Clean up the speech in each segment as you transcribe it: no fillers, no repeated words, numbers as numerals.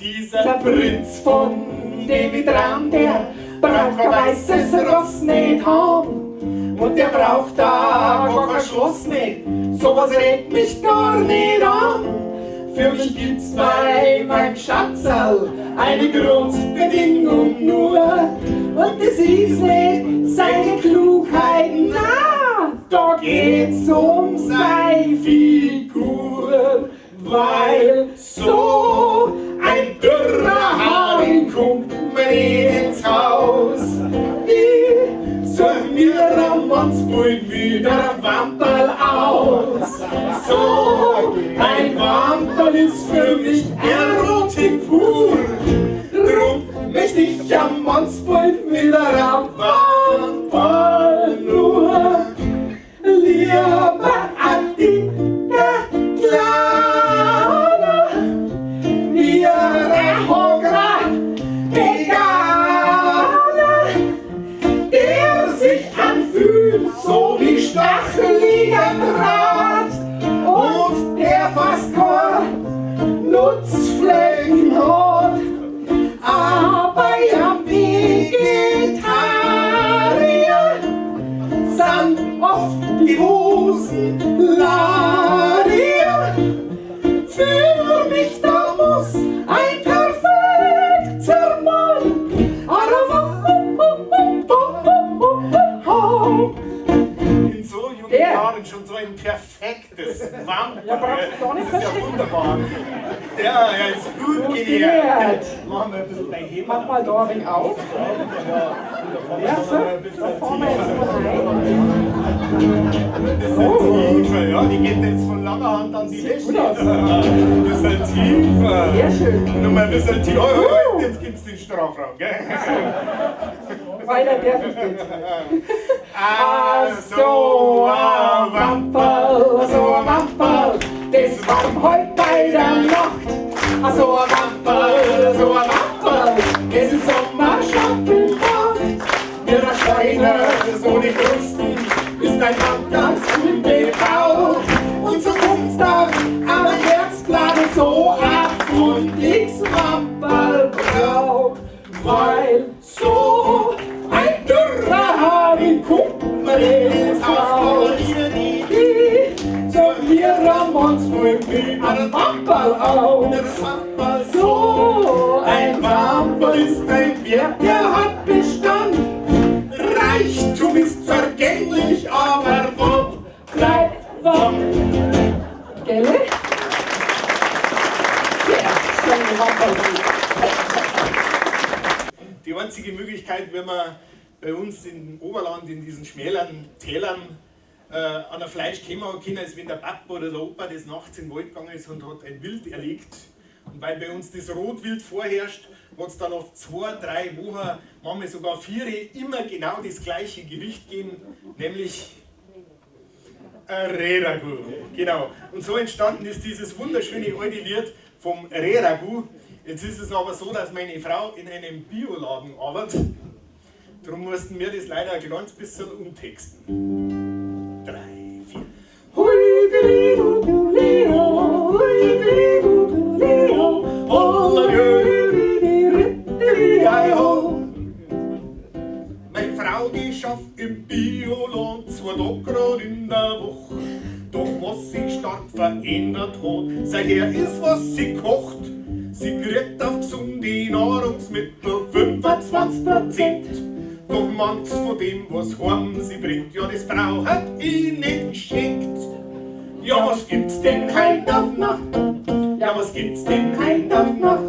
Dieser Prinz, von dem ich traum, der braucht kein weißes Ross nicht haben. Und der braucht da gar kein Schloss nicht. Sowas regt mich gar nicht an. Für mich gibt's bei meinem Schatzerl eine Grundbedingung nur. Und das ist nicht seine Klugheit, na, da geht's um seine Figur. Weil so ein dürrer Haring kommt mir nicht ins Haus. Ich such mir am Mannsbund wieder ein Wamperl aus. So ein Wamperl ist für mich Erotik pur. Drum möchte ich am Mannsbund wieder ein Wamperl nur. Lieber ein dicker Kleiner, wie ein Hogra Veganer, der sich anfühlt so wie stacheliger Draht und der fast kein Nutzflecken hat. Aber ja, Vegetarier sind oft die Hosen ladier. Für mich da muss ein perfekter Mann haben. In so jungen Der. Jahren schon so ein perfektes Wamperl. Ja, brauchst du gar nicht Das ist ja verstecken. wunderbar. Ja, er ist gut Gut genährt. genährt. Machen wir ein bisschen dein Thema. Mach mal da ein wenig auf. Ja, so. Da fahren wir jetzt mal rein. Ein bisschen tiefer, ja. Die geht jetzt von langer Hand an die Sieht Wäsche. gut aus. Ein bisschen tiefer. Sehr schön. Nur mal ein bisschen tiefer. Oh, oh, jetzt gibt's den Strafraum, gell? Weiter darf ich nicht. Ah, So ein Wamperl, so ein Wamperl, das warm heut bei der Nacht. Ah, so ein Wamperl, so ein Wamperl, das im Sommer Schatten macht. Mir ein Steiner, ohne Krusten, ist ein Mann ganz unbebaut. Und so kommt's doch am Herzblatt so ab und ich's Wamperl brauch. Weil so ein dürrer Haring kommt mir ins Haus. So mir am Mannsburg mit einem Wamperl auf. So ein Wamperl ist ein Wert, der hat Bestand. Reichtum ist vergänglich, aber Wamp Bleibt warm. Gell? Sehr schöne Wamperl. Die einzige Möglichkeit, wenn man bei uns im Oberland in diesen schmäleren Tälern an ein Fleisch kommen können, ist, wenn der Papa oder der Opa des Nachts in den Wald gegangen ist und hat ein Wild erlegt. Und weil bei uns das Rotwild vorherrscht, hat es dann auf 2, 3 Wochen, manchmal sogar 4, immer genau das gleiche Gericht gegeben, nämlich ein Rehragout. Genau. Und so entstanden ist dieses wunderschöne alte Lied vom Rehragout. Jetzt ist es aber so, dass meine Frau in einem Bioladen arbeitet. Darum mussten wir das leider ein kleines bisschen umtexten. 3, 4. Hui, dri, du, du, li, ho, hui, dri, du, du, li, ho, Holla, jö, di, ri, dri, ei, ho. Meine Frau, die schafft im Bioland 2 Tage grad in der Woche. Doch was sich stark verändert hat, seither ist, was sie kocht. Sie kriegt auf gesunde Nahrungsmittel 25%. Doch manches von dem, was heim sie bringt, ja, das braucht ich nicht geschenkt. Ja, was gibt's denn heut auf Nacht? Ja, was gibt's denn heut auf Nacht?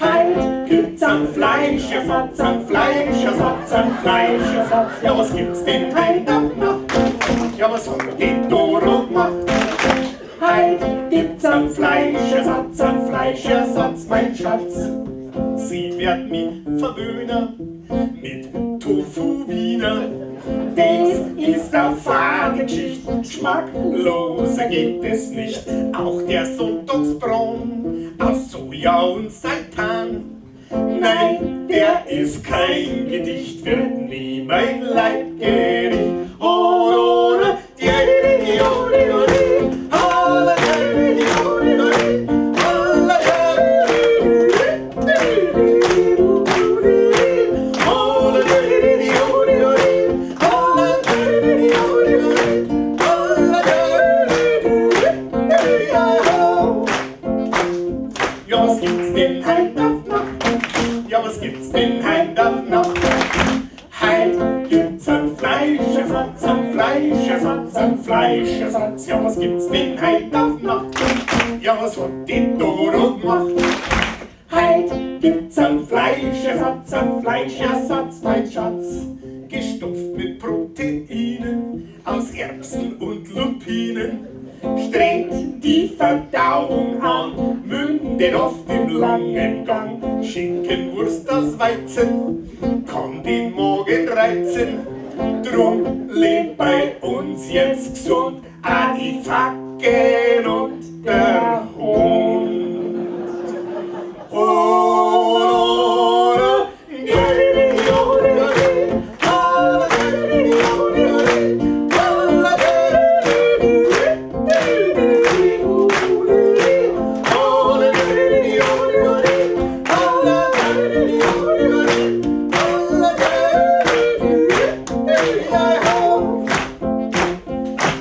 Heut gibt's an Fleischersatz, an Fleischersatz, an Fleischersatz. Ja, was gibt's denn heut auf Nacht? Ja, was hat die Doro gemacht? Heut gibt's an Fleischersatz, an Fleischersatz, mein Schatz. Sie wird mich verwöhnen mit Tofu-Wiener. Das ist eine fade Geschichte, geschmackloser geht es nicht. Auch der Sonntagsbraten aus Soja und Seitan. Nein, der ist kein Gedicht, wird nie mein Leibgericht. Oh, oh, oh, die, die, die, oh, die, oh, die. Holla, die, die, oh, die, oh, die. Holla, die, die, Ja, was gibt's denn heut auf Nacht? Ja, was gibt's denn heut auf Nacht? Heut gibt's ein Fleischersatz, ein Fleischersatz, ein Fleischersatz. Ja, was gibt's denn heut auf Nacht? Ja, was hat die Doro gemacht? Heut gibt's ein Fleischersatz, ein Fleischersatz, mein Schatz. Gestopft mit Proteinen aus Erbsen und Lupinen. Strengt die Verdauung an, mündet oft im langen Gang. Schinkenwurst aus Weizen kann den Magen reizen. Drum lebt bei uns jetzt gesund auch die Facken und der Hund.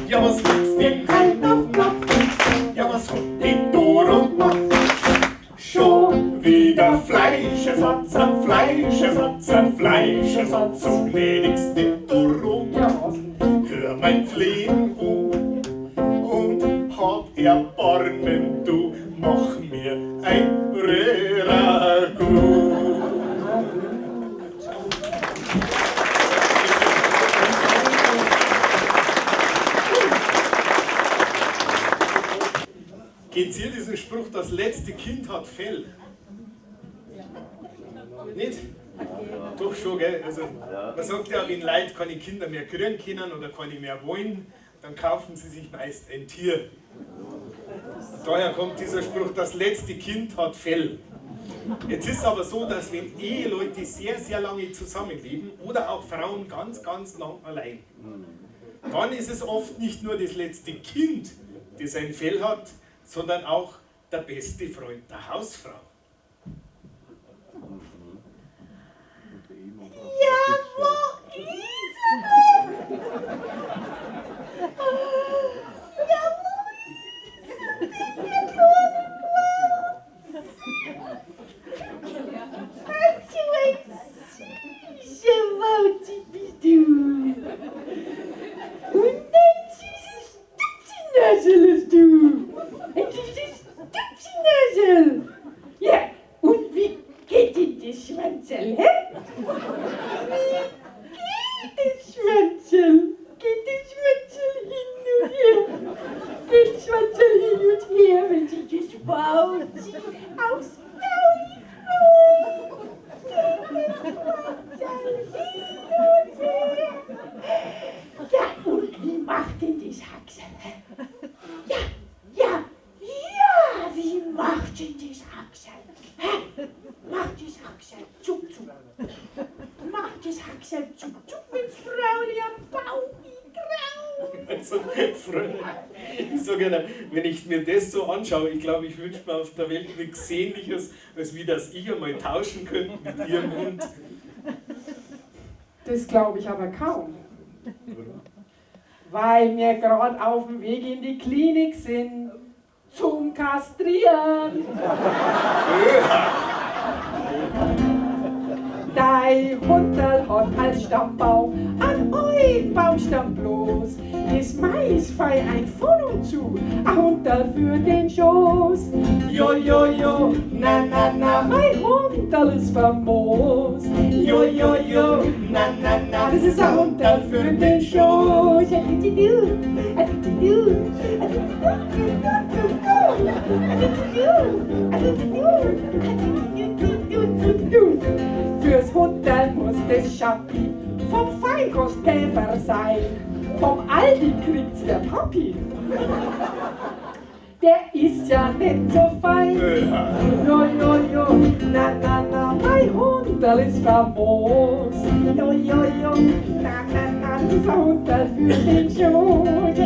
Ja, was gibt's denn heut auf Nacht? Ja, was hat die Doro gemacht? Schon wieder Fleischersatz, ein Fleischersatz, ein Fleischersatz, so gnädigste Doro. Ja, was denn? Hör mein Flehen an und hab Erbarmen, du, mach mir ein Röhragout. Kennt ihr diesen Spruch, das letzte Kind hat Fell? Nicht? Doch schon, gell? Also, man sagt ja, wenn Leute keine Kinder mehr kriegen können oder keine mehr wollen, dann kaufen sie sich meist ein Tier. Und daher kommt dieser Spruch, das letzte Kind hat Fell. Jetzt ist es aber so, dass wenn Eheleute sehr, sehr lange zusammenleben oder auch Frauen ganz, ganz lang allein, dann ist es oft nicht nur das letzte Kind, das ein Fell hat, sondern auch der beste Freund der Hausfrau. Ja, wo ist er denn? Ja, wo ist er denn, der kleine Maus? Ach, so ein süßer Mauzi bist du. Und ein süßes Stupsinasel hast du. Ein süßes Stupsinasel. Ja, und wie geht denn das Schwanzerl, hä? Wie geht das Schwanzerl? Geht das Schwanzerl hin und her? Geht das Schwanzerl hin und her, wenn sich das Mauzi aufs Maul freut? Geht das Schwanzerl hin und her? Ja, und wie macht denn das Haxel, hä? Ja, ja, ja, wie macht denn das Haxel? Hä? Macht das Haxel zuck, zuck. Macht das Haxel zuck, zuck, wenn's Frauli am Baum graut. Also, Freunde, ich sage Ihnen, wenn ich mir das so anschaue, ich glaube, ich wünsche mir auf der Welt nichts Sehnliches, als wie dass ich einmal tauschen könnte mit Ihrem Hund. Das glaube ich aber kaum. Weil wir gerade auf dem Weg in die Klinik sind. Zum Kastrieren. Dein Hunderl hat als Stammbaum an alten Baumstamm bloß. Das Maisfei ein von und zu, ein Hunderl für den Schoß. Jo, jo, jo, na, na, na, mein Hunderl ist famos. Jo, jo, jo, na, na, na, das ist ein Hunderl für den Schoß. Ja, du, du, du, du, du, du, du, du, du, du, du. Fürs Hunderl muss das Schappi vom Feinkostkäfer sein. Vom Aldi kriegt's der Papi. Der ist ja nicht so fein. Jo, jo, jo, na, na, na, mein Hunderl ist famos. Jo, jo, jo, na, na, na, das ist ein Hunderl für den Schoß.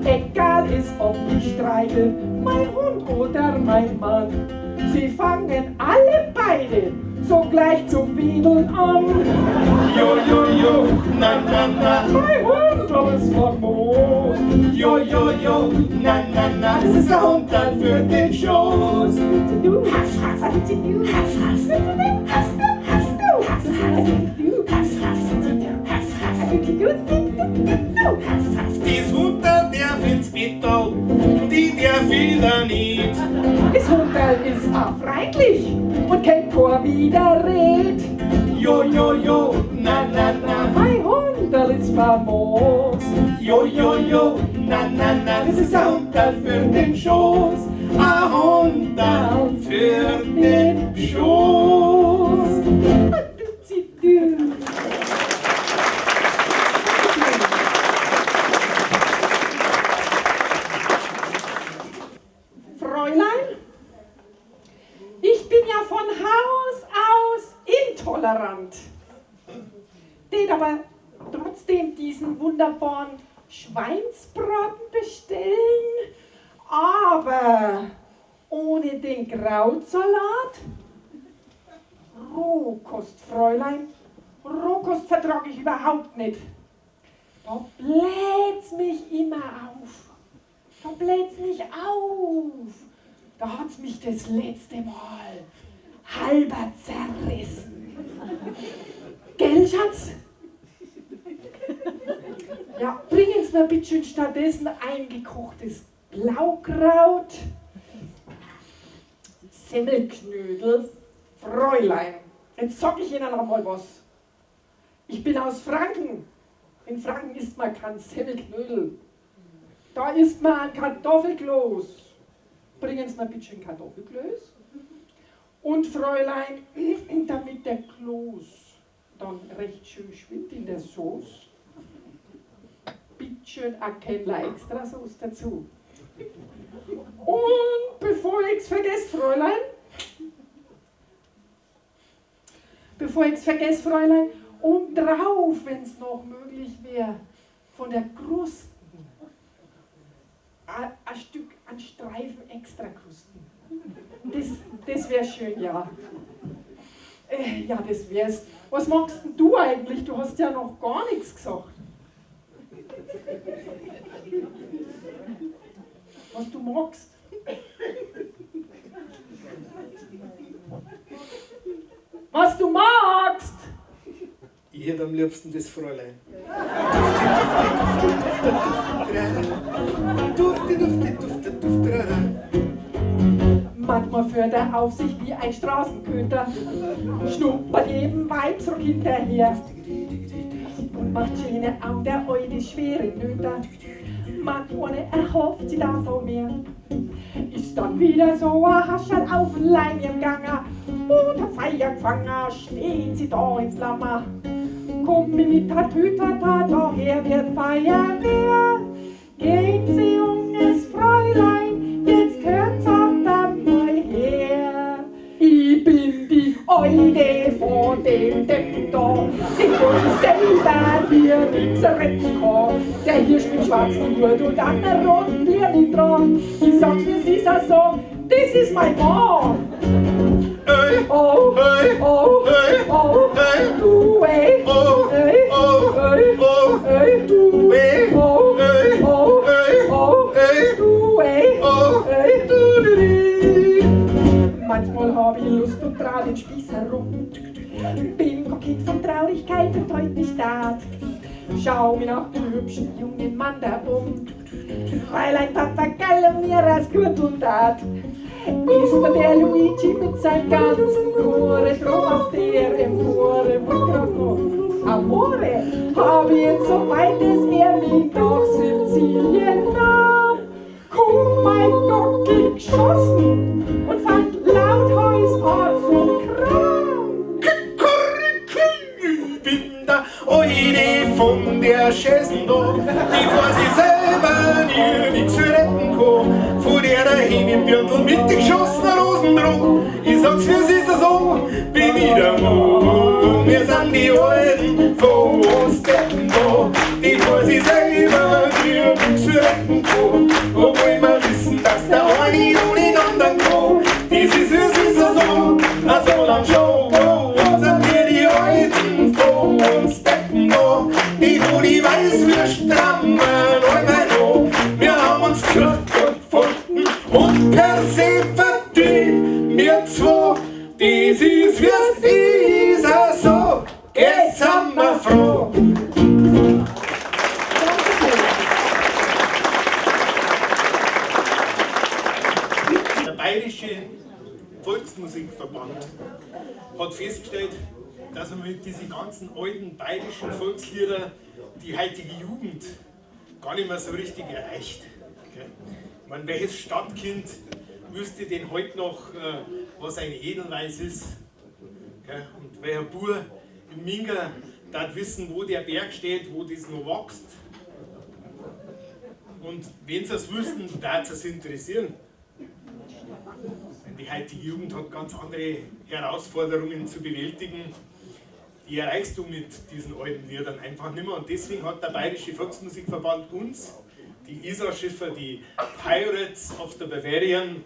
Egal ist, ob ich streichel, mein Hund oder mein Mann, sie fangen alle beide sogleich zum Wedeln an. Jo, jo, jo, na na na. Mein Hunderl ist famos. Jo, jo, jo, na na na. Das ist ein Hunderl für den Schoß. Das Hunderl darf ins Bettal, die darf wieder nicht. Das Hunderl ist auch freundlich und kennt kein Widerred. Jo, jo, jo, na na na. Mein Hunderl ist famos. Jo, jo, jo, na na na. Das ist ein Hunderl für den Schoß. Ein Hunderl für den Schoß. Fräulein, ich bin ja von Haus aus intolerant. Den aber trotzdem diesen wunderbaren Schweinsbraten bestellen, aber ohne den Krautsalat. Rohkost, Fräulein, Rohkost vertrage ich überhaupt nicht. Da bläht's mich immer auf. Da bläht's mich auf. Da hat's mich das letzte Mal halber zerrissen. Gell, Schatz? Ja, bringen Sie mir bitte schön stattdessen eingekochtes Blaukraut, Semmelknödel, Fräulein. Jetzt sag ich Ihnen noch mal was. Ich bin aus Franken. In Franken isst man kein Semmelknödel. Da isst man ein Kartoffelkloß. Bringen Sie mir bitte schön Kartoffelkloß. Und Fräulein, damit der Kloß dann recht schön schwimmt in der Soße, bitte schön ein Kellner extra Soße dazu. Und bevor ich's vergesse, Fräulein, bevor ich's vergesse, Fräulein, und drauf, wenn's noch möglich wäre, von der Krusten ein Stück, ein Streifen extra Krusten. Das wäre schön, ja. Ja, das wär's. Was magst denn du eigentlich? Du hast ja noch gar nichts gesagt. Was du magst? Was du magst? Ich hätte am liebsten das Fräulein. Dufte, dufte, dufte, dufte, Manchmal führt er auf sich wie ein Straßenköter, schnuppert jedem Weibsrock hinterher und macht schöne an der Eude schwere Nöter. Manchmal erhofft sie davon mehr. Ist dann wieder so ein Hascherl auf den Leim gegangen und hat Feier gefangen, steht sie da in Flammen. Komm mit Tatütata, daher wird Feuerwehr. Geht sie, junges Fräulein, jetzt hört's auf dann mal her. Ich bin die Eude von dem Deppen da, den wo sich selber mir nix retten kann. Der Hirsch mit schwarzen Hut und einer roten Birne dran. Ich sag's mir, sie ist so, das ist mein Mann. Ey, Oh, ey, oh, ey, oh, ey, du, ey, oh, ey, oh, ey, oh, ey, du, ey, oh, ey, oh, ey, oh, ey, du, ey, oh, ey. du, du, du. Manchmal hab ich Lust und trau den Spieß herum. Bin kokett von Traurigkeit und heut nicht dat. Schau mir nach dem hübschen jungen Mann da um, weil ein Papagallo mir das Gürtel tat. Ist da der Luigi mit seinem ganzen Chore drum auf der Empore, wollt grad noch Amore, hab ich ihn so weit, dass er mich nach Sizilien nahm. Komm, mein Gockel geschossen und fand lauthals an zum Kram. Ich bin der Eule von der Schäsen da, die vor sich selber nie nix retten kann. Von der daheim im Dirndl mit den geschossenen Rosen dran. Ich sag's, wie's ist so, bin ich der Mann. Wir sind die Alten von uns Deppen da, die vor sich selber nie nix retten kann. Obwohl wir wissen, dass der eine ohne den anderen kann. Das ist, wie's ist so, so lang schon. Sind wir die Alten von uns Deppen da, Die wo die Weißwürst trammen allweil an. Wir haben uns gesucht und gefunden und per se verdient. Wir zwei, das ist wie's ist, auch so. Jetzt sind wir froh. Der Bayerische Volksmusikverband hat festgestellt, dass man mit diesen ganzen alten bayerischen Volkslieder die heutige Jugend gar nicht mehr so richtig erreicht. Okay? Ich meine, welches Stadtkind wüsste denn heute noch, was ein Edelweiß ist? Okay? Und welcher Bub im Minga darf wissen, wo der Berg steht, wo das noch wächst? Und wenn sie es wüssten, darf es interessieren. Denn die heutige Jugend hat ganz andere Herausforderungen zu bewältigen. Die erreichst du mit diesen alten Liedern einfach nicht mehr. Und deswegen hat der Bayerische Volksmusikverband uns, die Isarschiffer, die Pirates of the Bavarian,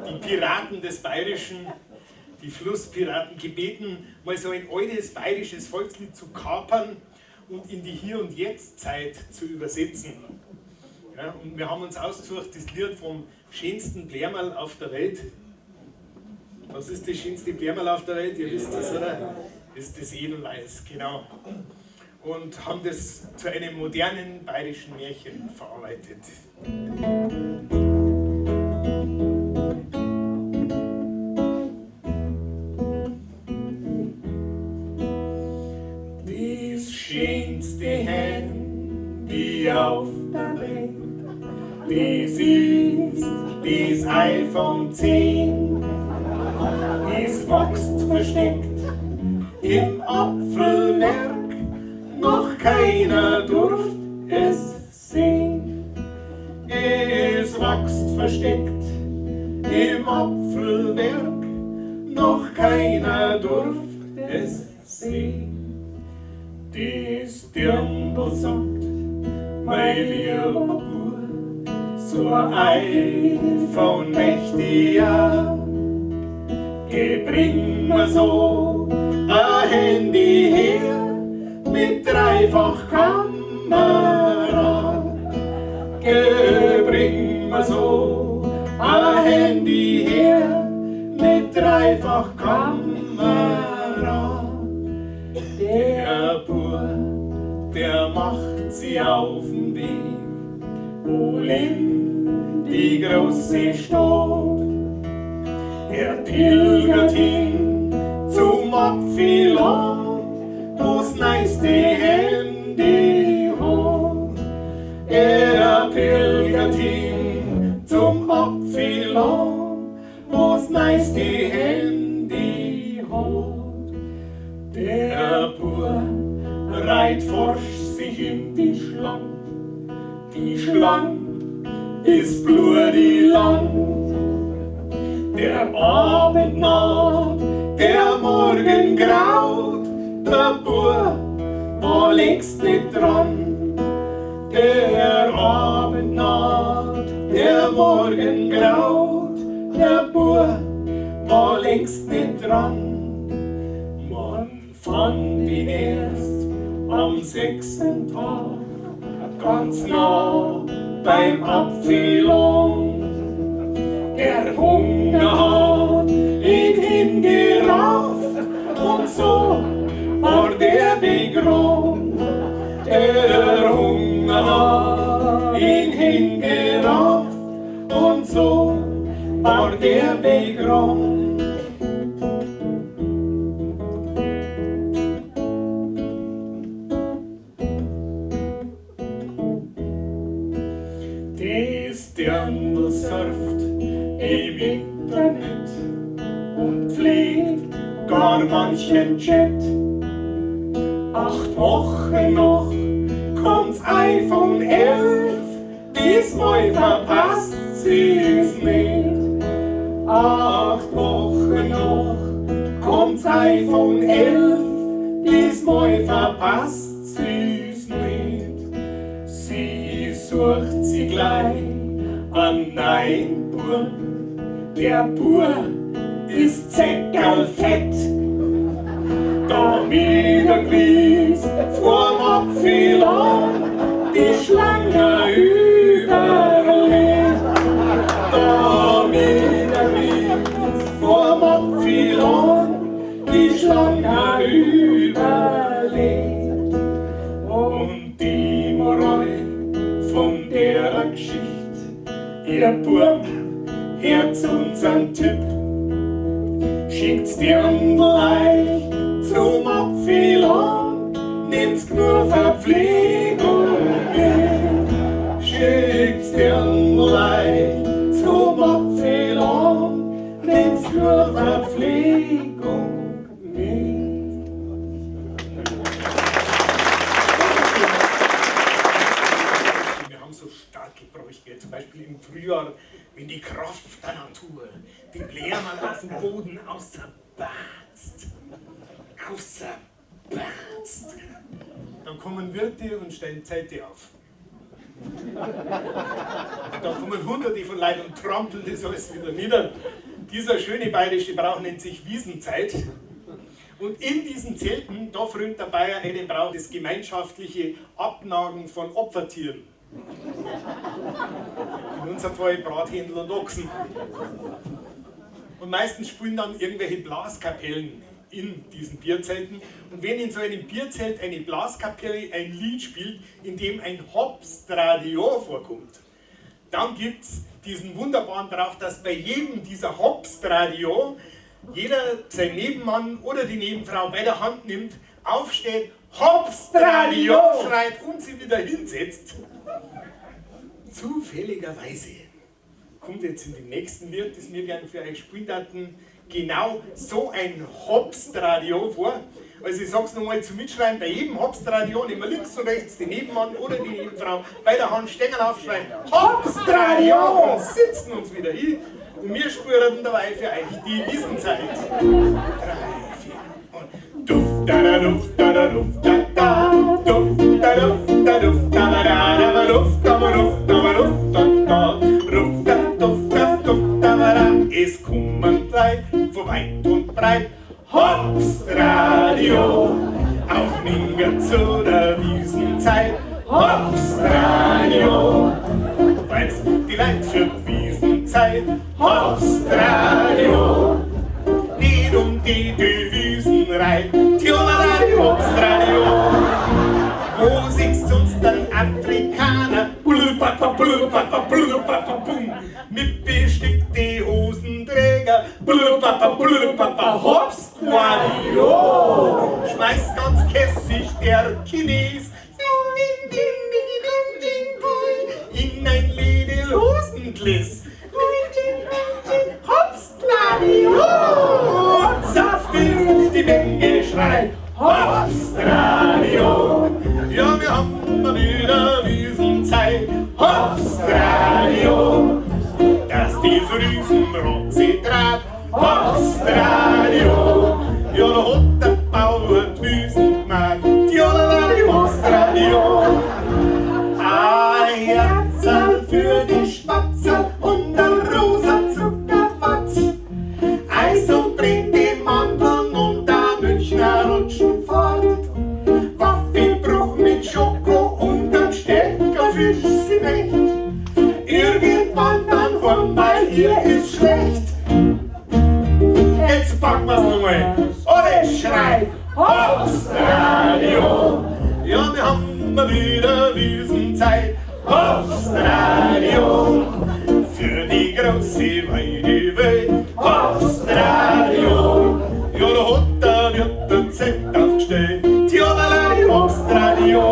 die Piraten des Bayerischen, die Flusspiraten gebeten, mal so ein altes bayerisches Volkslied zu kapern und in die Hier- und Jetzt-Zeit zu übersetzen. Ja, und wir haben uns ausgesucht, das Lied vom schönsten Blärmerl auf der Welt. Was ist das schönste Blärmerl auf der Welt? Ihr wisst das, oder? Das ist das Edelweiß, genau. Und haben das zu einem modernen bayerischen Märchen verarbeitet. Das schönste Handy auf der Welt, das ist das iPhone 10. Es wächst versteckt im Apfelwerk, noch keiner durft es sehen. Es wächst versteckt im Apfelwerk, noch keiner durft es sehen. Das Dirndl sagt, mein lieber Bub, so ein iPhone möchte ich auch. Geh, bring mir so ein Handy her mit Dreifachkamera. Geh, bring mir so ein Handy her mit Dreifachkamera. Der Bub, der macht sie auf den Weg, wohl in die große Stadt. Er pilgert hin zum Apfelland, wo's neueste Handy hat. Er pilgert hin zum Apfelland, wo's neueste Handy hat. Der Bub reit forsch sich in die Schlang, die Schlang ist blutig lang. Der Abend naht, der Morgen graut, der Bub war längst nicht dran. Der Abend naht, der Morgen graut, der Bub war längst nicht dran. Man fand ihn erst am 6. Tag, ganz nah beim Apfelland. Der Hunger hat ihn hingerafft und so war der begraben. Der Hunger hat ihn hingerafft und so war der begraben. Das Dirndl surft im Internet und pflegt gar manchen Chat. 8 Wochen noch kommt's iPhone 11, diesmal verpasst sie's nicht. 8 Wochen noch kommt's iPhone 11, diesmal verpasst sie's nicht. Sie sucht sie gleich an neuen Bub, der Bub ist zeckerlfett. Damit er gewiss vor Apfelland die Schlange überlebt. Damit der Wies vorm Apfelland die Schlange überlebt. Und die Moral von der Geschichte, ihr Bub, hört unseren Tipp. Schickt's Dirndl euch zum Apfelland, nehmt's genug Verpflegung mit. Schickt's Dirndl euch zum Apfelland, nehmt's genug Verpflegung mit. Wir haben so starke Bräuche, zum Beispiel im Frühjahr, wenn die Kraft der Natur die Blähmann aus dem Boden auszerbatzt, auszerbatzt, dann kommen Wirte und stellen Zelte auf. Und dann kommen Hunderte von Leuten und trampeln das alles wieder nieder. Dieser schöne bayerische Brauch nennt sich Wiesenzeit. Und in diesen Zelten, da frönt der Bayer einen Brauch, das gemeinschaftliche Abnagen von Opfertieren. In unserem Fall Brathändel und Ochsen. Und meistens spielen dann irgendwelche Blaskapellen in diesen Bierzelten. Und wenn in so einem Bierzelt eine Blaskapelle ein Lied spielt, in dem ein Hopstradio vorkommt, dann gibt's diesen wunderbaren Brauch, dass bei jedem dieser Hopstradio jeder seinen Nebenmann oder die Nebenfrau bei der Hand nimmt, aufsteht, Hopstradio schreit und sie wieder hinsetzt. Zufälligerweise kommt jetzt in dem nächsten Lied, das wir gerne für euch spielen daten, genau so ein Hopstradio vor. Also ich sag's nochmal zum Mitschreien, bei jedem Hopstradio nehmen wir links und rechts den Nebenmann oder die Nebenfrau bei der Hand Stängel aufschreien, Hopstradio, und sitzen uns wieder hin. Und wir spüren dabei für euch die Wiesenzeit. 3, 4 und Duft, da, da, duft, da, da, duft, da, da, duft, da, duft, da, duft, da, da, da, da, duft, da, duft, da, duft, da, da, duft, da, duft, da, duft, da, da, da. Es kommen drei von weit und breit Hopstradio auf Minger zu der Wiesenzeit. Hopstradio, weil's die Leid für die Wiesenzeit. Hopstradio, nicht um die Devisen reit. Tiolaladi, Hopstradio, wo siehst uns dann Afrikaner? Blubapa, blubapa, blubapa, bum. Mit bestickte Hosenträger. Blubapa, blubapa, Hopstradio. Schmeißt ganz kässig der Chines in ein Lidl-Hosenglis. Hopstradio! Saft ist die Menge schreit Hopstradio! Ja, wir haben mal wieder Wiesenzeit. Hopstradio! Dass diese Riesenrotze trat. Hopstradio! Ja, da hat der Bauer die Wiesen gemacht. Tiolaladi, Hopstradio! Ein Herzerl für die Spatzel und ein rosa Zuckerwatt. Eis und bringt die Mandeln und der Münchner rutschen fort. Waffelbruch mit Schoko und ein Steckerfisch sie nicht. Irgendwann dann heim, weil ihr ist schlecht. Jetzt packen wir's nochmal. Alle schreit Hopstradio! Ja, wir haben mal wieder Wiesenzeit. Hopstradio! Für die große weite Welt. Hopstradio! Ja, da hat der Wirt der Zelt aufgestellt. Tiolaladi, Hopstradio!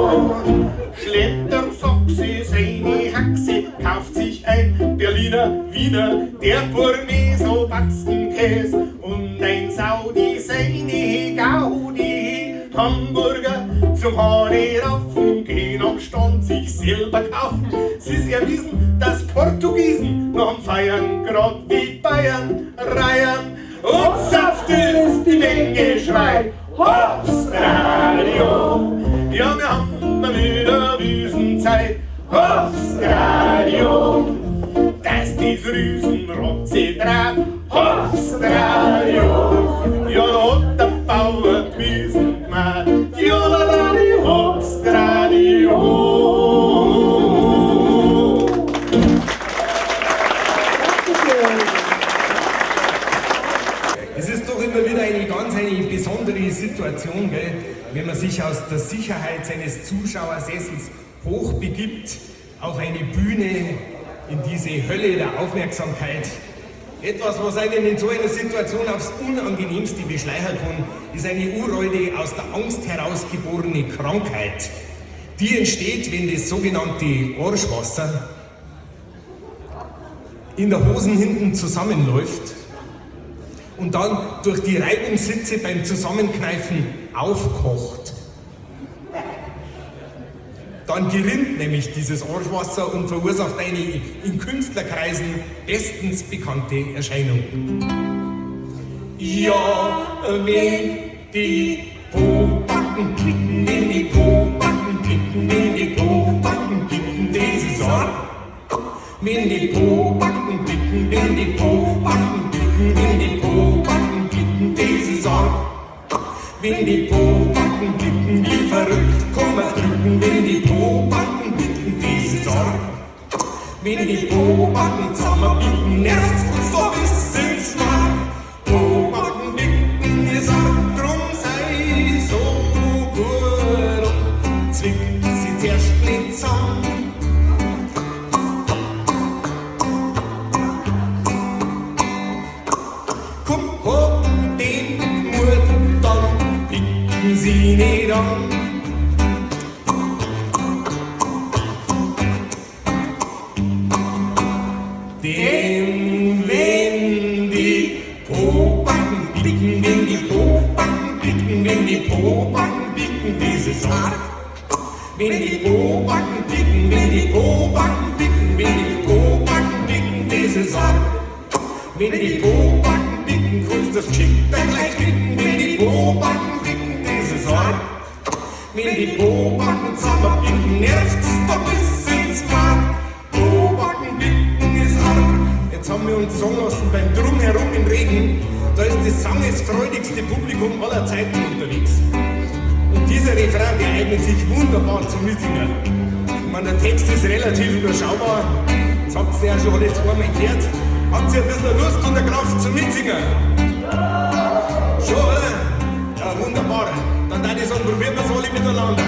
Schleppt der Foxy seine Haxe, kauft sich ein Berliner, Wiener, der Burmeso Batzenkäse und ein Saudi seine Gaudi Hamburger zum Haare raufen, gehen am Stand sich selber kaufen. Es ist erwiesen, dass Portugiesen noch am Feiern, grad wie Bayern, Reiern. Und Saft ist die Menge schreit Hopstradio! Ja, wir haben mal wieder Wiesenzeit. Hopstradio! Dass dies Riesenrotze trat. Hopstradio! Ja, da hat der Bauer die Wiesen gemacht. Jolaladi, Hopstradio! aus der Sicherheit seines Zuschauersessels hochbegibt auf eine Bühne in diese Hölle der Aufmerksamkeit. Etwas, was einen in so einer Situation aufs Unangenehmste beschleichern kann, ist eine uralte, aus der Angst herausgeborene Krankheit. Die entsteht, wenn das sogenannte Arschwasser in der Hosen hinten zusammenläuft und dann durch die Reibungshitze beim Zusammenkneifen aufkocht. Dann gerinnt nämlich dieses Arschwasser und verursacht eine in Künstlerkreisen bestens bekannte Erscheinung. Ja, wenn die Pobacken klicken, wenn die Pobacken klicken, wenn die Pobacken klicken, das ist arg. Wenn die Pobacken klicken, wenn die Pobacken klicken, wenn die Pobacken klicken, das ist arg. Wenn die Pobacken klicken, wie verrückt, komm mal drücken, wenn die Pobacken klicken, das ist arg. Wenn die Pobacken zusammenbicken, nervt's uns da bis ins Mark. Pobacken bicken ist arg, drum sei so gut und zwick sie zuerst nicht zusammen. Komm, hab den Mut, dann picken sie nicht an. Denn wenn die Pobacken picken, wenn die Pobacken picken, wenn die Pobacken picken, das ist arg. Wenn die Pobacken picken, wenn die Pobacken picken, wenn die Pobacken picken, das ist arg. Wenn die Pobacken picken, kannst das Geschick dann gleich picken. Wenn die Pobacken picken, das ist arg. Wenn die Pobacken zusammenbicken, nervt's da bis ins Mark. Pobacken bicken ist arg. Jetzt haben wir uns sagen lassen, beim Drumherum im Regen, da ist das sangesfreudigste Publikum aller Zeiten unterwegs. Und dieser Refrain, der eignet sich wunderbar zum Mitsingen. Ich meine, der Text ist relativ überschaubar. Das habt ihr ja schon alle zweimal gehört. Habt ihr ein bisschen Lust und eine Kraft zum Mitsingen? Schon, oder? Ja, wunderbar. Dann würde ich sagen, probieren wir es alle miteinander.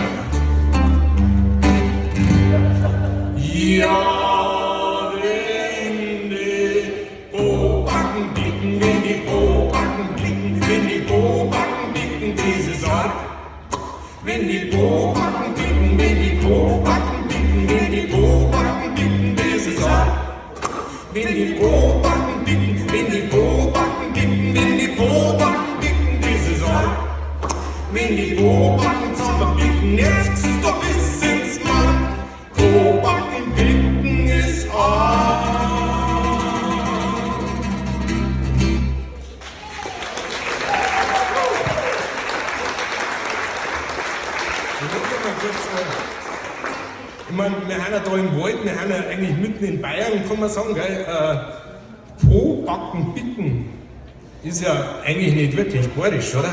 Ja, wenn die Pobacken blicken, wenn die Pobacken blicken, wenn die Pobacken blicken, das ist arg. Wenn die Pobacken blicken, wenn die Pobacken blicken, wenn die Pobacken blicken, das ist arg. Wenn die Pobacken blicken, wenn die Pobacken blicken, wenn die Pobacken blicken, das ist arg. Wenn die Pobacken zusammenblicken, nervt's da bis ins Mark. Pobacken blicken ist arg. Ich meine, wir sind ja da im Wald, wir sind ja eigentlich mitten in Bayern, kann man sagen, gell? Pobacken bicken ist ja eigentlich nicht wirklich bayerisch, oder?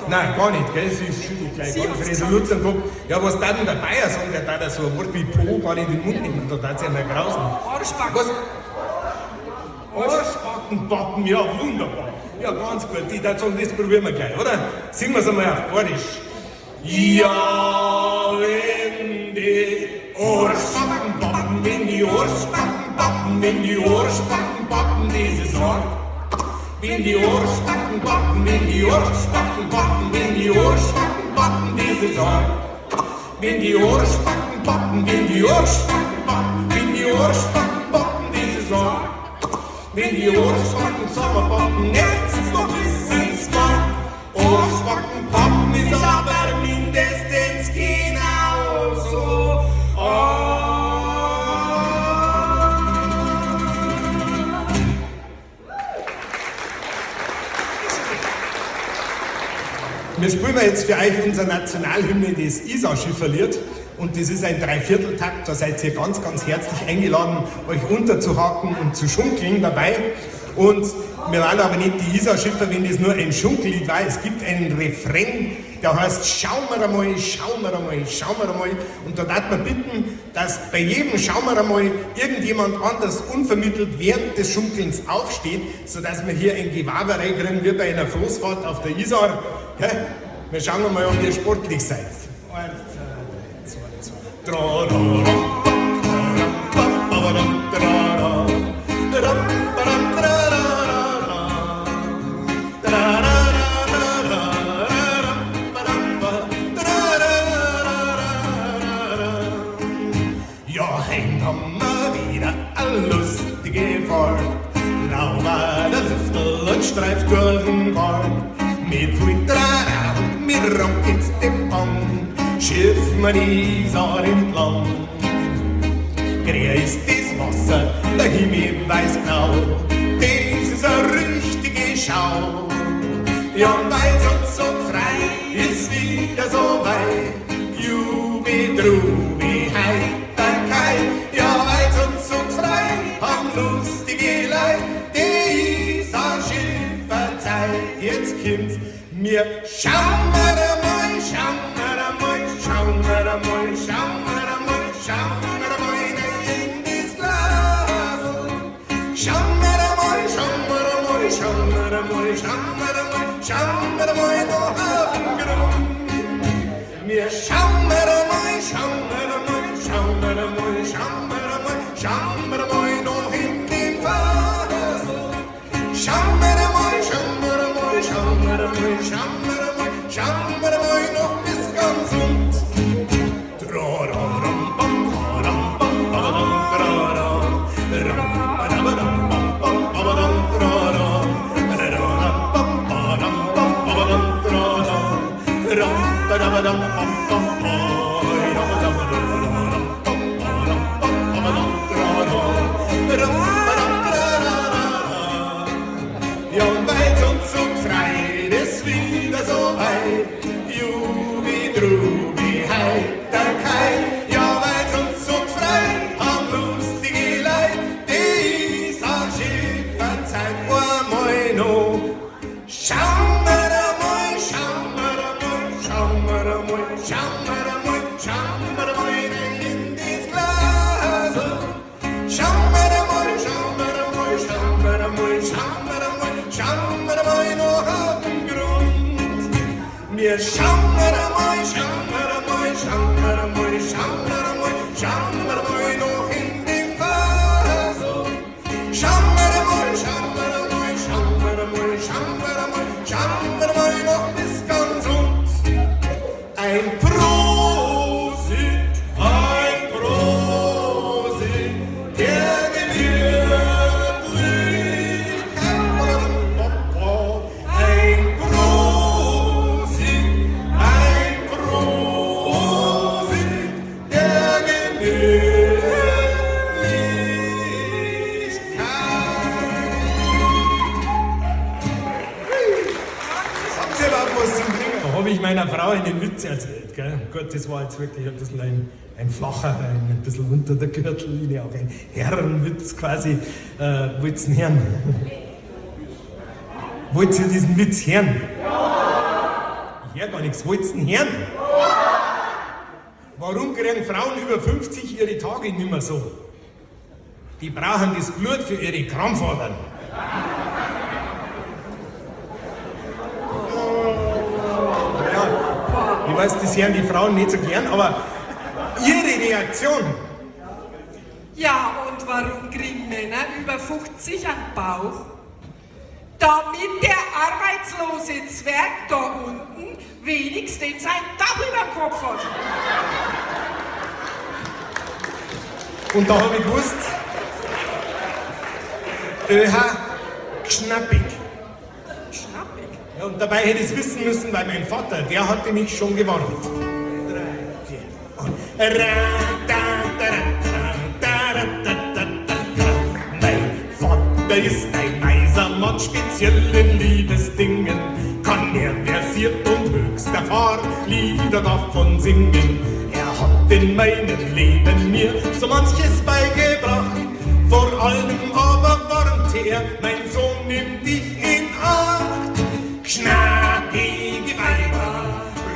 Nein, gar nicht, gell? Sie schüttelt gleich ganz resolut den Kopf. Ja, was darf denn der Bayer sagen? Der darf so ein Wort wie Po gar nicht in den Mund nehmen, da darf es ja mal grausen. Arschbacken. Was? Arschbackenpappen, ja, wunderbar. Ja, ganz gut. Ich darf sagen, das probieren wir gleich, oder? Singen wir es einmal auf Bayerisch. Ja, wenn die Arschbacken pappen, wenn die Arschbacken pappen, wenn die Arschbacken pappen, das ist arg. Wenn die Arschbacken pappen, wenn die Arschbacken pappen, wenn die Arschbacken pappen, das ist arg. Wenn die Arschbacken pappen, wenn die Arschbacken pappen, wenn die Arschbacken pappen, das ist arg. Wenn die Arschbacken zusammenpappen, nervt's noch bis ins Mark. Arschbacken pappen ist aber mindestens genauso arg. Wir spielen jetzt für euch unsere Nationalhymne, das Isarschifferlied. Und das ist ein Dreivierteltakt, da seid ihr ganz, ganz herzlich eingeladen, euch unterzuhaken und zu schunkeln dabei. Und wir waren aber nicht die Isarschiffer, wenn das nur ein Schunkellied war. Es gibt einen Refrain, der heißt Schauen wir einmal, schauen wir einmal, schauen wir einmal. Und da darf man bitten, dass bei jedem Schauen wir einmal irgendjemand anders unvermittelt während des Schunkelns aufsteht, sodass wir hier ein Gewaberei kriegen, wie bei einer Floßfahrt auf der Isar. Gell? Wir schauen mal, ob ihr sportlich seid. 1, 2, 3, 2, 2, 3, Ja, heim haben wir wieder eine lustige Fahrt. Lauber der Lüftel und streift durch den Wald. Mit viel Trara und mit Rock ins Bang, schiff man die Isar entlang. Grün ist das Wasser, der Himmel weiß-blau, das ist eine richtige Schau. Ja, und weil's uns so frei ist wieder so weit, Jubi, Drubi, Heiterkeit. Ja, weil's uns so frei haben lustige Leid, die Isar Schifferzeit. Jetzt kommt's, mir schauen wir einmal, schauen wir einmal, schauen wir einmal, schauen wir einmal, schauen wir einmal in das Glasl. Schauen wir einmal, schauen wir einmal, schauen wir einmal, schauen wir einmal, schauen wir einmal noch auf den Grund. Wir schauen wir einmal, schauen wir einmal, schauen wir einmal, schauen wir einmal, schauen wir einmal noch in den Fasel. Schauen wir einmal, schauen wir einmal, schauen wir einmal, schauen wir einmal, schauen wir einmal noch bis ganz und. Ja, und weil's uns so frei ist wieder so weit, Jubi, Drubi, Heiterkeit. Ja, weil's uns so frei haben lustige Leid, die Isar Schifferzeit. Einmal noch. Schauen wir einmal, schauen wir einmal, schauen wir einmal, schauen wir einmal, schauen wir einmal in das Glasl. Schauen wir einmal, schauen wir einmal, schauen wir einmal, schauen wir einmal, schauen wir einmal noch auf den Grund. Wir schauen wir einmal, schauen wir einmal, schauen wir einmal, schauen wir einmal, schauen wir einmal noch in den Fasel. Schauen wir einmal, schauen wir einmal, schauen wir einmal, schauen wir einmal, schauen wir einmal noch bis ganz rund. Ein Prosit, der Gemütlichkeit. Ein Prosit, der Gemütlichkeit. Habt ihr überhaupt was zum Trinken? Da habe ich meiner Frau einen Witz erzählt. Gell? Gut, das war jetzt wirklich ein bisschen ein flacher, ein bisschen unter der Gürtellinie, auch ein Herrenwitz quasi. Wollt ihr ihn hören? Wollt ihr diesen Witz hören? Ich höre gar nichts. Wollt ihr ihn hören? Warum kriegen Frauen über 50 ihre Tage nicht mehr so? Die brauchen das Blut für ihre Krampfadern. Ja, ich weiß, das hören die Frauen nicht so gern, aber ihre Reaktion. Ja, und warum kriegen Männer über 50 einen Bauch? Damit der arbeitslose Zwerg da unten wenigstens ein Dach über dem Kopf hat. Und da habe ich gewusst, öha, schnappig. Schnappig. Ja, und dabei hätte ich es wissen müssen, weil mein Vater, der hatte mich schon gewarnt. 3, 4 und... Mein Vater ist ein weiser Mann, speziell in Liebesdingen. Kann er versiert und höchst erfahren Lieder davon singen. Er hat in meinem Leben mir so manches beigebracht. Vor allem aber warnte er, mein Sohn, nimm dich in Acht. Schnappige Weiber,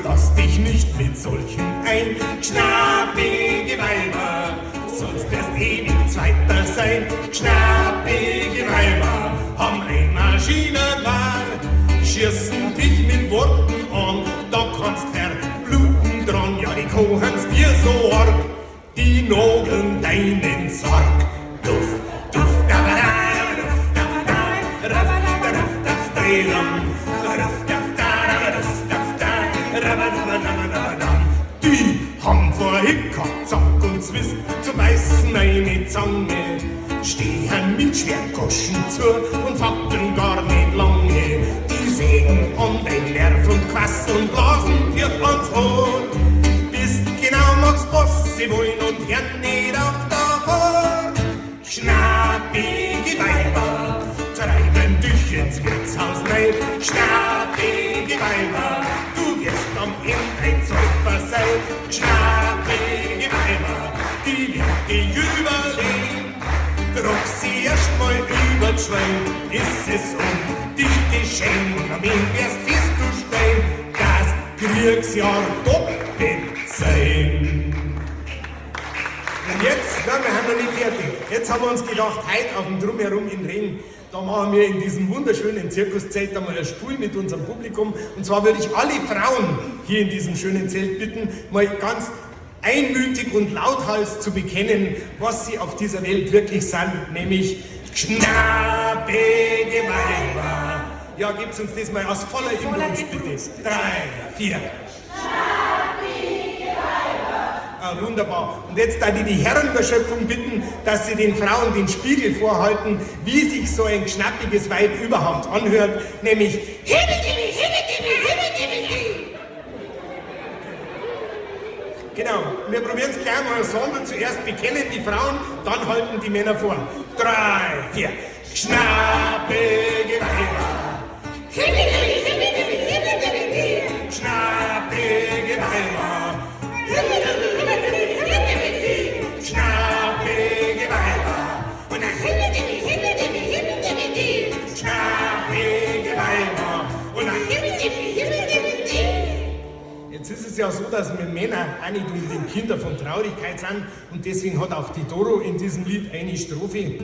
lass dich nicht mit solchen ein. Schnappige Weiber, sonst wirst ewig Zweiter sein. Schnappige Weiber haben ein Maschinengewehr, schießen dich mit Worten an, da kochen's dir so arg, die nageln deinen Sarg. Duff, duff, da, da, duff, da, da, raff, da, raff, da, da, raff, da, da, raff, da, da, rabba, dabba, dabba, dabba, dam. Die haben vor Hickhack, Zack und Zwist zu beißen eine Zange, stehen mit Schwertgoschen zu und fackeln gar nicht lange. Die sägen an dein Nerv und quasseln, blasen dir ans Ohr. Bist genau machst, was sie wollen und hören nicht auf davor. Schnappige Weiber, treiben dich ins Wirtshaus rein. Schnappige Weiber, du wirst am Ende ein Säufer sein. Schnappige Weiber, die wird dich überleben. Trag sie erst mal über das Schwein, ist es um dich geschehen. Und am Ende wirst festzustellen, dass Kriegsjahr doppelt sein. Und jetzt, na, wir haben noch nicht fertig. Jetzt haben wir uns gedacht, heute auf dem Drumherum in Renn, da machen wir in diesem wunderschönen Zirkuszelt einmal ein Spiel mit unserem Publikum. Und zwar würde ich alle Frauen hier in diesem schönen Zelt bitten, mal ganz einmütig und lauthals zu bekennen, was sie auf dieser Welt wirklich sind, nämlich schnappige Weiber. Ja, gebt's uns das mal aus voller Inbrunst, bitte. 3, 4. Ah, wunderbar. Und jetzt da die Herren der Schöpfung bitten, dass sie den Frauen den Spiegel vorhalten, wie sich so ein schnappiges Weib überhaupt anhört, nämlich Genau, wir probieren es gleich mal ensemble. Zuerst bekennen die Frauen, dann halten die Männer vor. 3, 4. Schnappige Weiber. Schnappige Weiber. Schnappige Weiber. Und dann Schnappige Weiber. Und dann Jetzt ist es ja so, dass wir Männer auch nicht unbedingt Kinder von Traurigkeit sind und deswegen hat auch die Doro in diesem Lied eine Strophe.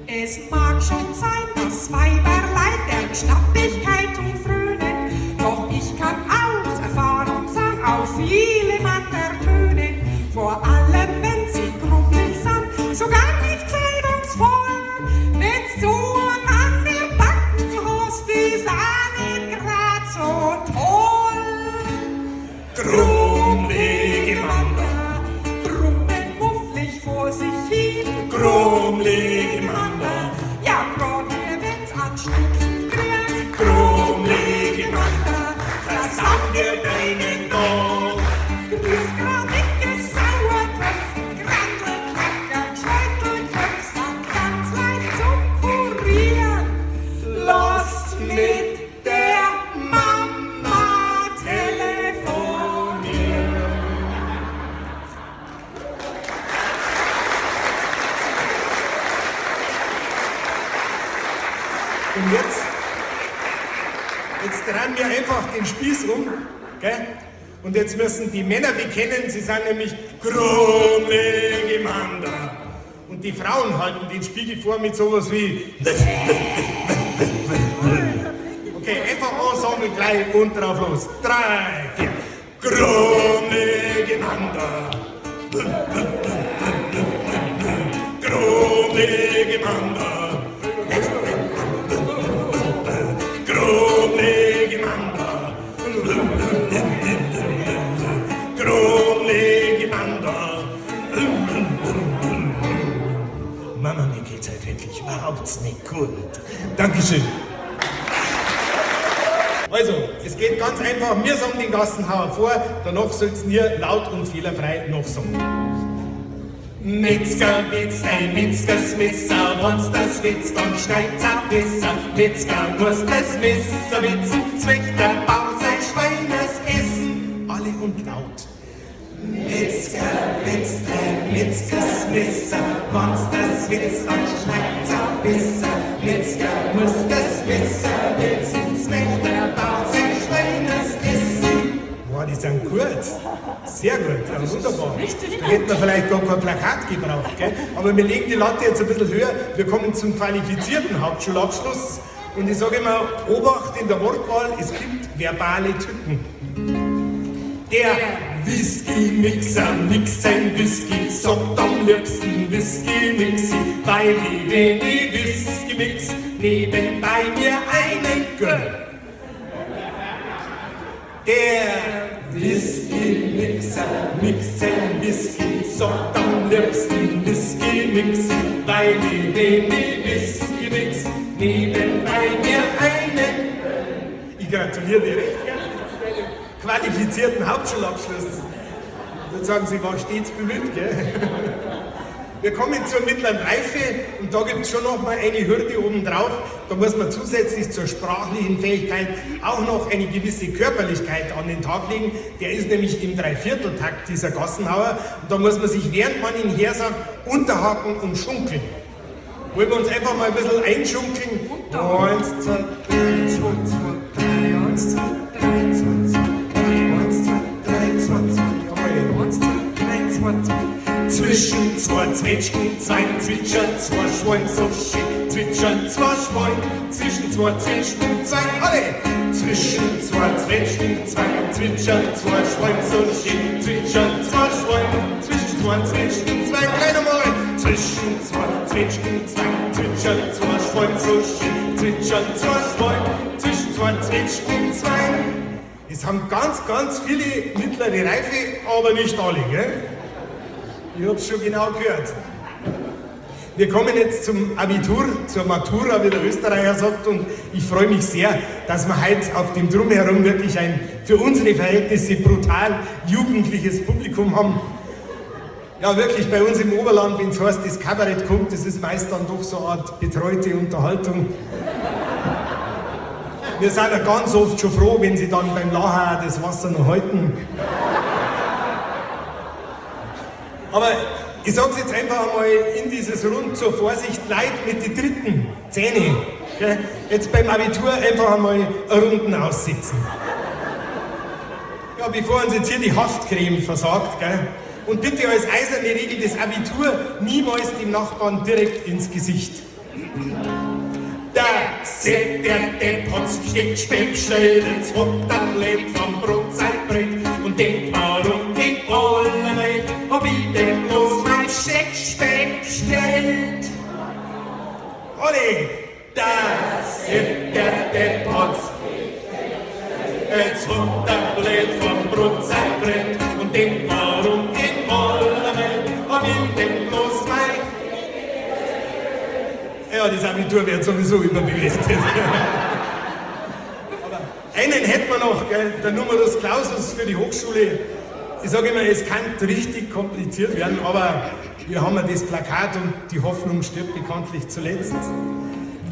Es mag schon sein, dass Weiberleid der Schnappigkeit und frönen, doch ich kann aus Erfahrung sagen, auf viele Männer tönen, vor allem wenn sie grummelig sind, so gar nicht salbungsvoll, wenn's so an der Backen hast, ist auch nicht grad so toll. Grummlige Männer, brummen mufflig vor sich hin. Grummlige Männer, ja grad mir wenn's anstupfen kriegt. Grummlige Männer, versauen dir deinen Tag. Grüß grad dicke Sauerköpf, Grantelkacker, Scheutelköpf, sind ganz leicht zum Kurieren. Lass mit der Mama telefonieren. Und jetzt drehen wir einfach den Spieß um, gell? Und jetzt müssen die Männer bekennen, sie sind nämlich grummlige Männer. Und die Frauen halten den Spiegel vor mit sowas wie Okay, einfach Ensemble gleich und drauf los. 3, 4. Grummlige Männer. Grummlige Männer. Grummlige Männer. Grummlige Männer. Mama, mir geht's halt wirklich überhaupt nicht gut. Dankeschön. Also, es geht ganz einfach, wir sagen den Gassenhauer vor, danach sollt's ihr laut und fehlerfrei nachsagen. Metzger, Witz, ein Metzgers Messer, wenn's das witzt, dann schneid's ein besser. Metzger muss das Messer witzen, zweckt der Bauer sein Schweines Essen. Alle und laut. Metzger, Witz, ein Metzgers Messer, wenn's das witzt, dann schneid's ein besser. Metzger muss das Messer witzen, zweckt der Bauer sein Schweines Essen. Boah, die sind gut. Sehr gut, ja, wunderbar. Richtig Da hätten wir vielleicht gar kein Plakat gebraucht, gell? Aber wir legen die Latte jetzt ein bisschen höher. Wir kommen zum qualifizierten Hauptschulabschluss. Und ich sage immer, Obacht in der Wortwahl, es gibt verbale Tücken. Der Whisky-Mixer mixt sein Whisky, sagt am liebsten Whisky-Mixi, weil ich, wenn ich Whisky mix, nebenbei mir einen gönn. Der Whisky-Mixer mixt sein Whisky, sagt am liebsten Whisky-Mixi, weil ich, wenn ich Whisky mix, nebenbei mir einen gönn. Ich gratuliere dir recht herzlich zu deinem qualifizierten Hauptschulabschluss. Ich würde sagen, sie war stets bemüht, gell? Wir kommen zur mittleren Reife und da gibt es schon noch mal eine Hürde obendrauf. Da muss man zusätzlich zur sprachlichen Fähigkeit auch noch eine gewisse Körperlichkeit an den Tag legen. Der ist nämlich im Dreivierteltakt, dieser Gassenhauer. Und da muss man sich, während man ihn hersagt, unterhaken und schunkeln. Wollen wir uns einfach mal ein bisschen einschunkeln? 1, 2, 3, 2, 2, 3, 1, 2, 3, 2, 2, 3, 1, 2, 3, 2, 2, jawohl. 1, 2, 3, 2, 2. Zwischen zwei Zwetschgen, zwei Zwitschern, zwei Schwein, so schick, zwitschern, zwei Schwein, zwischen zwei Zwetschgen, zwei, alle! Zwischen zwei Zwetschgen, zwei Zwitschern, zwei Schwein, so schick, zwitschern, zwei Schwein, zwischen zwei Zwetschgen, zwei, gleich nochmal! Zwischen zwei Zwetschgen, zwei Zwitschern, zwei Schwein, so schick, zwitschern, zwei Schwein, zwischen zwei Zwetschgen, zwei. Es haben ganz, ganz viele mittlere Reife, aber nicht alle, gell? Ich hab's schon genau gehört. Wir kommen jetzt zum Abitur, zur Matura, wie der Österreicher sagt, und ich freue mich sehr, dass wir heute auf dem Drumherum wirklich ein für unsere Verhältnisse brutal jugendliches Publikum haben. Ja, wirklich, bei uns im Oberland, wenn's heißt, das Kabarett kommt, das ist meist dann doch so eine Art betreute Unterhaltung. Wir sind ja ganz oft schon froh, wenn sie dann beim Lachen das Wasser noch halten. Aber ich sag's jetzt einfach einmal in dieses Rund zur Vorsicht, Leid mit den dritten Zähne. Gell? Jetzt beim Abitur einfach einmal Runden aussitzen. Ja, bevor uns jetzt hier die Haftcreme versagt, gell? Und bitte als eiserne Regel das Abitur niemals dem Nachbarn direkt ins Gesicht. Der Sepp, der Depp hat's gesteckt, spät schnell ins Futterblät vom Brotzeitbrett und denkt, warum in aller Welt hab ich denn bloß mein Scheck bestellt? Olli, der Sepp, der Depp hat's ins Futterblät vom Brotzeitbrett und denkt, warum in aller Welt hab ich denn bloß mein... Ja, das Abitur wird sowieso überbewertet. Aber einen hätten wir noch, gell? Der Numerus Clausus für die Hochschule. Ich sage immer, es kann richtig kompliziert werden, aber wir haben ja das Plakat und die Hoffnung stirbt bekanntlich zuletzt.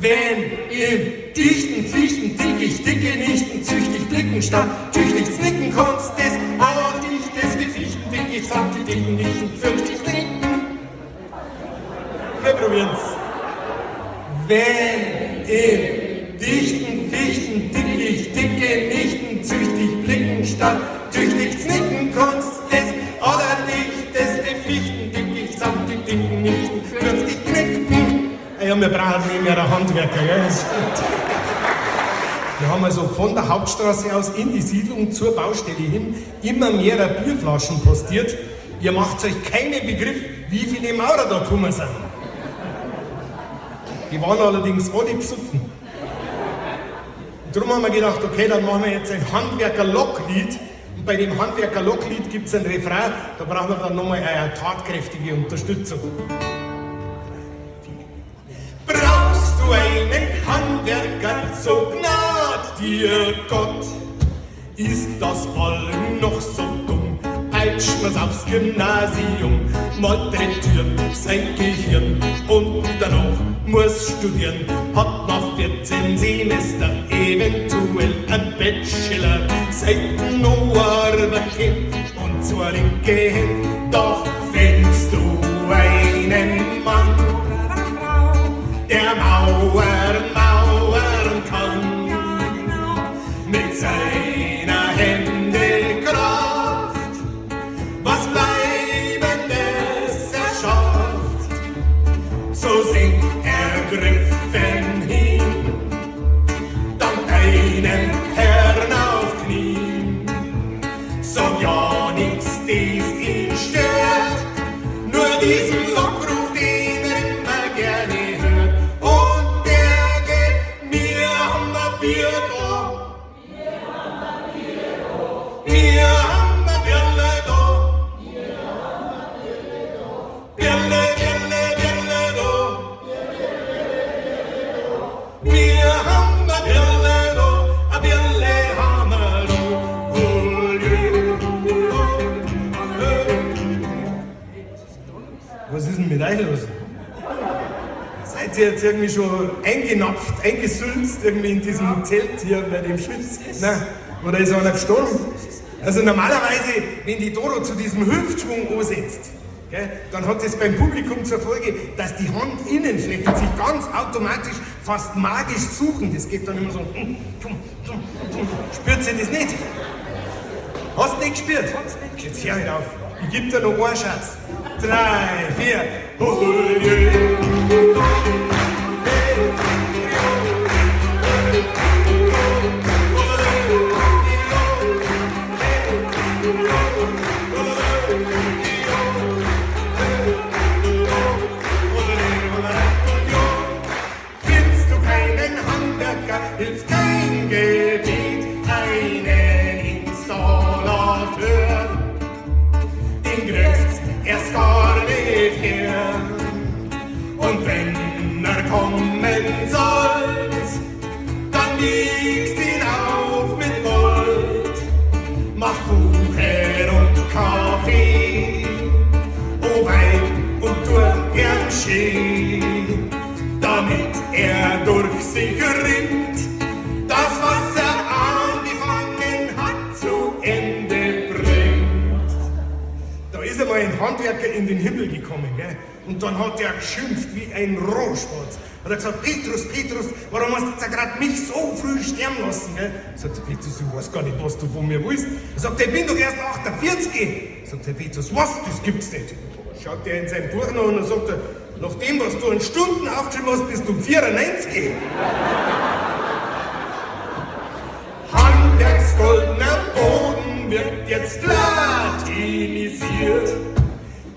Wenn im dichten Fichten dickicht, dicke Nichten züchtig blicken statt tüchtig znicken konntest, des allerdichtes wie Fichten dickicht samt die dicken Nichten fürchtig trinken. Wir probieren's. Wenn im dichten Fichten dickicht, dicke Nichten züchtig blicken statt tüchtig znicken konntest, des allerdichteste Fichten dickicht samt die dicken Nichten fürchtig knicken. Ja, wir brauchen nicht mehr einen Handwerker, gell? Das stimmt. Wir haben also von der Hauptstraße aus in die Siedlung zur Baustelle hin immer mehr Bierflaschen postiert. Ihr macht euch keinen Begriff, wie viele Maurer da gekommen sind. Die waren allerdings alle besoffen. Und darum haben wir gedacht, okay, dann machen wir jetzt ein Handwerker-Locklied. Und bei dem Handwerker-Locklied gibt's einen Refrain, da brauchen wir dann nochmal eine tatkräftige Unterstützung. Brauchst du einen Handwerker, so gnad dir Gott. Ist das Ballen noch so dumm, peitscht man's aufs Gymnasium, malträtiert sein Gehirn und danach muss studieren, hat nach 14 Semester eventuell ein Bachelor, seit no Arbeit und zur linke Hand, doch findest du einen Mann, der Mauern mauern kann, mit seiner Hände Kraft, was Bleibendes erschafft, so sind ergriffen hin, dank deinem Herrn auf Knien, sag ja nix. Diesen Lockruf, den er immer gerne hört. Und der geht, wir haben ein Bier da. Wir haben ein Bierle da. Bierle, Bierle, Bierle da. Wir haben ein Bierle da, ein Bierle haben wir da. Was ist denn mit euch los? Seid ihr jetzt irgendwie schon eingenapft, eingesülzt irgendwie in diesem Zelt hier bei dem Schwitz? Nein, oder ist einer gestorben? Also normalerweise, wenn die Doro zu diesem Hüftschwung ansetzt, gell, dann hat es beim Publikum zur Folge, dass die Handinnenflächen sich ganz automatisch fast magisch suchen. Das geht dann immer so. Spürt sie das nicht? Hast du nicht gespürt? Jetzt hör halt auf. Ich geb dir noch einen Schatz. 3, 4. Findest du keinen Handwerker, hilft kein Gebet, einen Installateur. Den kriegst erst gar nicht her. Und wenn er kommen sollt, dann wiegst ihn auf mit Gold. Mach Kuchen und Kaffee, oh Weib und tu gern schön, damit er durch sich rinnt, das, was er angefangen hat, zu Ende bringt. Da ist einmal ein Handwerker in den Himmel gekommen, gell? Und dann hat er geschimpft wie ein Rohrspatz. Hat er gesagt, Petrus, Petrus, warum hast du jetzt gerade mich so früh sterben lassen? Gell? Sagt der Petrus, ich weiß gar nicht, was du von mir willst. Sagt er, ich bin doch erst 48. Sagt der Petrus, was? Das gibt's nicht. Schaut er in sein Buch nach und dann sagt er, nach dem, was du in Stunden aufgeschrieben hast, bist du 94. Handwerksgoldener Boden wird jetzt latinisiert.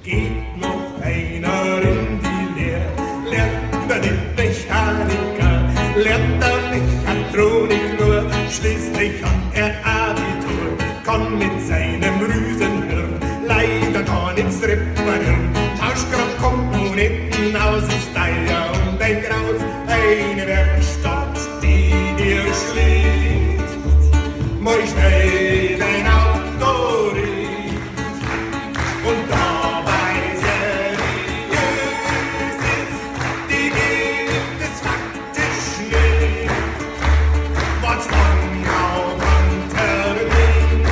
Geht noch einer in die Lehre, lernt er den Mechaniker, lernt er Mechatronik nur, schließlich hat er Abitur, kann mit seinem Rüsenhirn leider gar nichts reparieren. Tauscht grad Komponenten aus, ist teuer und ein Graus, eine Werkstatt, die dir schlägt. Mal schnell dein Auto richt. Und dabei seriös ist, die gibt es faktisch nicht. Wart's lang auf einen Termin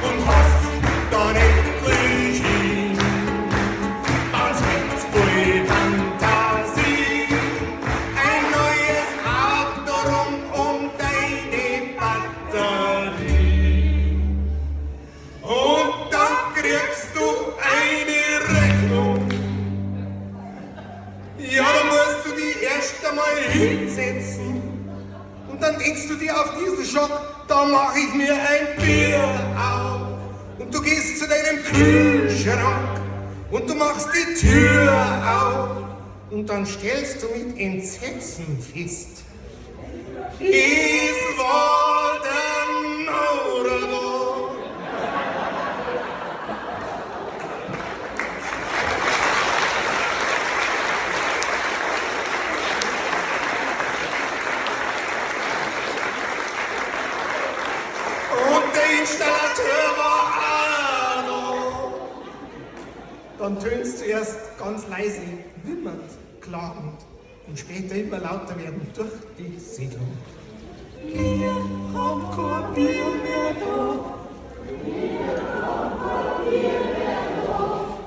und hast dann endlich ihn. Baut's mit voll Fantasie ein neues Auto rund um deine Batterie. Und dann kriegst du eine Rechnung. Ja, da musst du dich erst einmal hinsetzen. Und dann denkst du dir auf diesen Schock, da mach ich mir ein Bier auf. Und du gehst zu deinem Kühlschrank und du machst die Tür auf. Und dann stellst du mit Entsetzen fest, es war der Maurer da. Und der Installateur war auch da. Dann tönst zuerst ganz leise, wimmernd, klagend und später immer lauter werden durch die Siedlung. Wir haben kein Bier mehr da.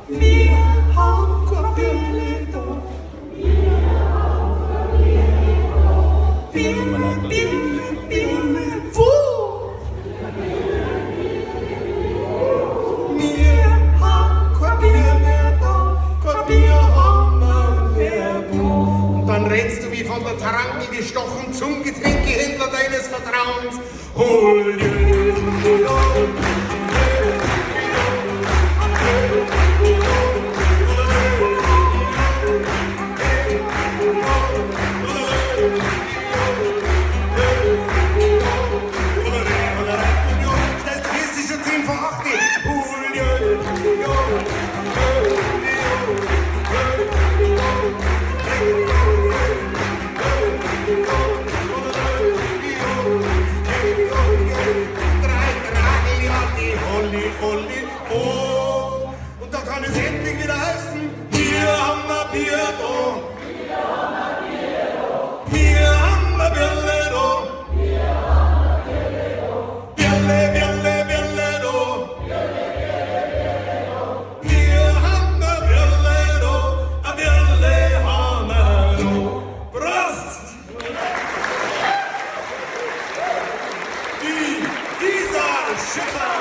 Wir haben kein Bier mehr da. Bier, Bier, Bier, wo? Wir haben kein Bier mehr da, kein Bier haben wir mehr da. Und dann rennst du wie von der Tarantel gestochen zum Getränkehändler deines Vertrauens. Hol dir, hol dir. endlich wieder heißen, wir haben ein Bier da. Wir haben ein Bierle da. Bierle, Bierle, Bierle da. Wir haben ein Bierle da, ein Bierle haben wir da. Prost! Die Isar Schiffer!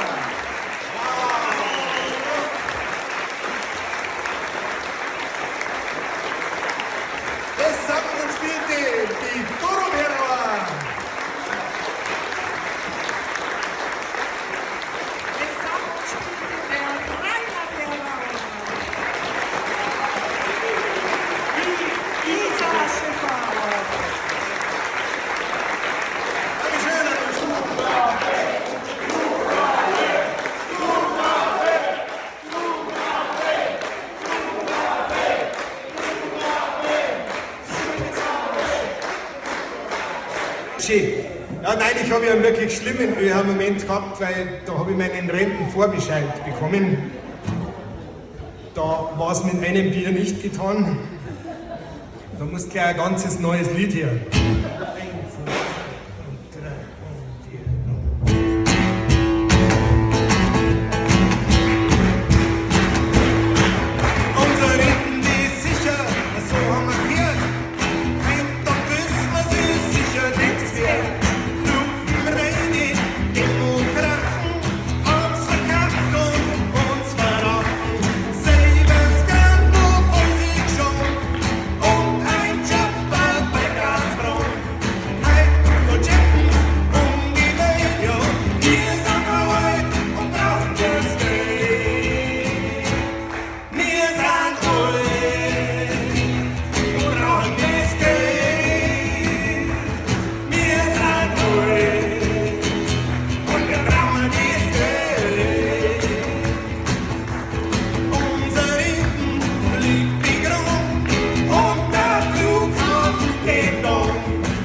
Es sang und spielte die Doro Berauer. Es sang und spielte der Rainer Berauer. Die Isa Schiffer. Dankeschön. Schön. Ja, nein, ich habe ja einen wirklich schlimmen ÖH-Moment gehabt, weil da habe ich meinen Rentenvorbescheid bekommen. Da war es mit einem Bier nicht getan. Da muss gleich ein ganzes neues Lied her. Eins und zwei und drei und vier und. Unsere Renten, die ist sicher, so haben wir gehört. Heut, da wissen wir, sie ist sicher nichts wert. Lupenreine Demokraten haben's verkackt und uns verraten. Selber's Geld voll sich schon und ein Jumper bei Gazprom. Heut, da chippen's um die Welt, ja. Wir sind alt und brauchen das Geld. Wir sind alt und brauchen das Geld. Wir sind alt und wir brauchen das Geld. Unser Renten liegt begraben und der Flughafen geht um.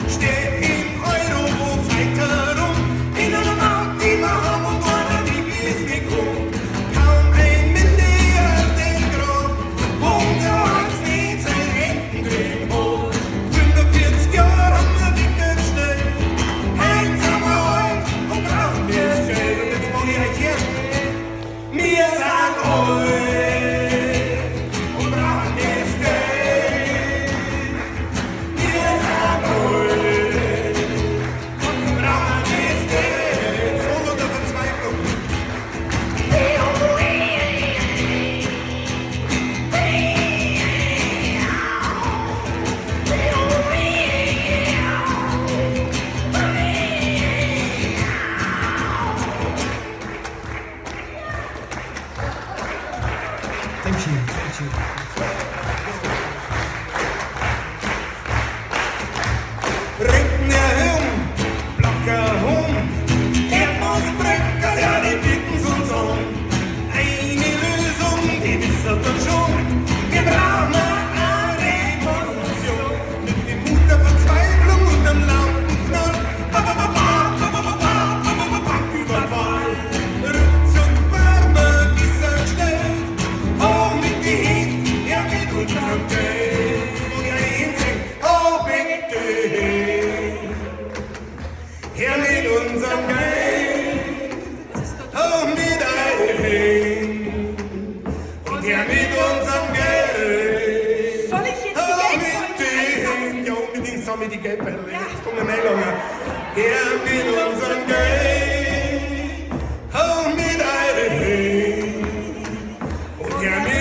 Steht im Euro weiter rum, in einer Markt, die wir haben und einer, die bis nicht kommt. Kaum ein Milliardengrab, unser Hans nicht sein Renten hat. 45 Jahre haben wir weggestellt, heute sind wir alt und brauchen das Geld. Und jetzt mach ich euch her. Wir sind alt und brauchen das Geld. Wir sind alt und brauchen das Geld. Solo der Verzweiflung. Thank you, thank you. Rentenerhöhung, Blocker Home, Erdnussbrecker, ja, die bieten's uns an. Eine Lösung, die wissen wir schon. Wir brauchen eine Revolution. Mit dem Mut der Verzweiflung und dem lauten Knall. Ba, ba, ba, ba, ba, ba, ba, ba, ba, ba, ba, Banküberfall. Rückzug, Barmer, die sind gestellt. Hoch mit die Händ, ja, mit unserem Geld. Wo ich hinsing, hoch mit die Händ. Her mit unserem Geld. Hoch mit deinen Händen. Und her mit unserem Geld. Soll ich jetzt die Hoch mit Geldbeutel die einsammeln? Händ. Ja, unbedingt sammle ich die Geldbeutel. Ja. Jetzt kommen wir nicht lange. Her mit unserem Geld. Hoch mit deinen Händen. Und her mit